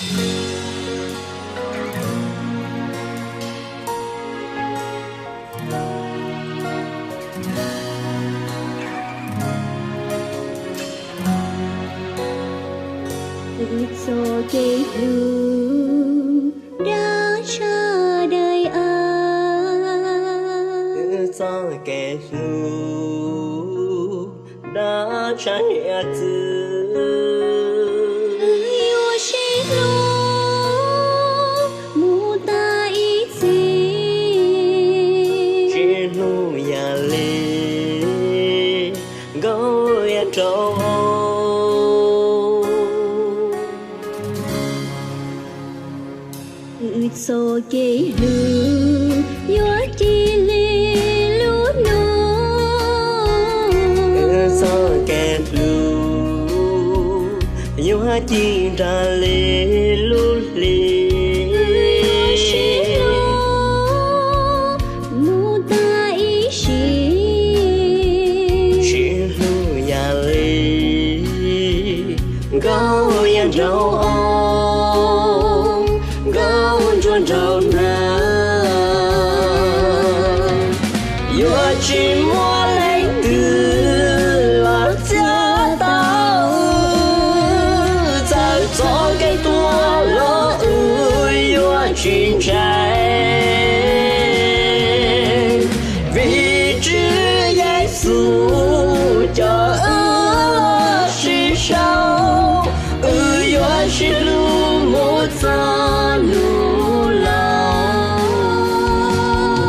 Wb txoj kev hlub dab tshaj dai av. Wb txoj kev hlub dab tshaj hiav txwv. Wb yuav sib hlub mus tas ib txhis. Tsis hlub yam li nkauj yaj rau. Wb txoj kev hlub yuav ci li lub ntuj. Wb txoj kev hlub yuav ci nra li lub hli. Wb yuav sib hlub mus tas ib sim. Tsis hlub yam li nkauj yaj nraug, nkauj ntsuab nraug nag. Yuav tsis muaj leej twg los txhawb tau wb, txawm txoj kev tuag los wb yuav tsis ntshai. Vim Tswv Yexus coj wb los sib sau, wb yuav sib hlub mus txog nus laus.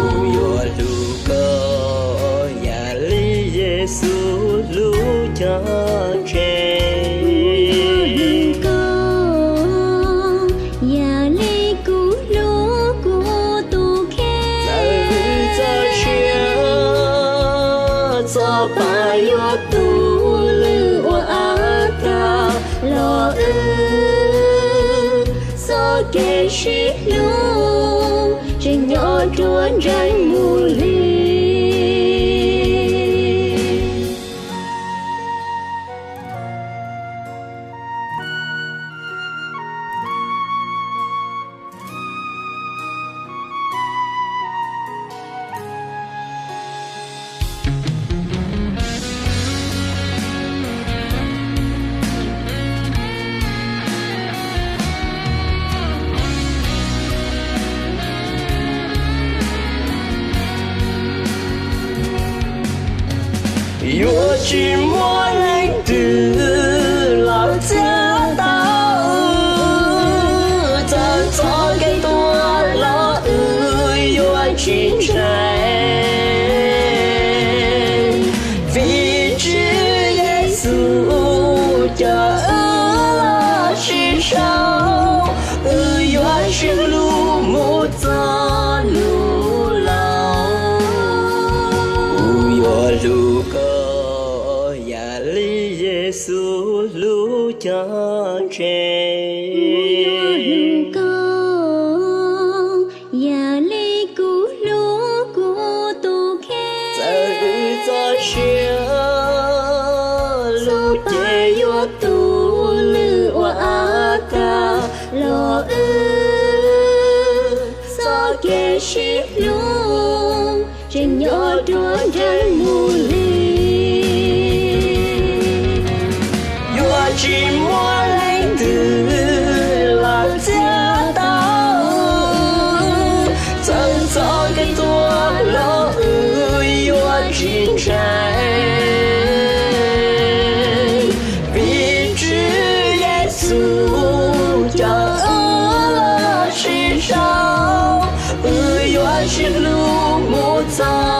Kuv yuav hlub koj yam li Yexus hlub cov ntseeg. Kuv yuav hlub koj yam li kuv hlub kuv tus kheej. Txawm wb txoj sia txoj pa yuav tu lwj ua av tag los wb txoj kev sib hlub tseem nyob ruaj nrees mus li. Yuav tsis muaj leej twg los txhawb tau wb, txawm txoj kev tuag los wb yuav tsis ntshai. Vim Tswv Yexus coj wb los sib sau, wb yuav sib hlub mus txog nus laus. Kuv yuav hlub koj yam li Yexus hlub cov ntseeg. Kuv yuav hlub koj yam li kuv hlub kuv tus kheej. Txawm wb txoj sia lub cev yuav tu lwj ua av tag los wb txoj kev sib hlub tseem nyob ruaj nrees mus li. Yuav tsis muaj leej twg los txhawb tau wb, txawm txoj kev tuag los wb yuav tsis ntshai. Vim Tswv Yexus coj wb los sib sau, wb yuav sib hlub mus txog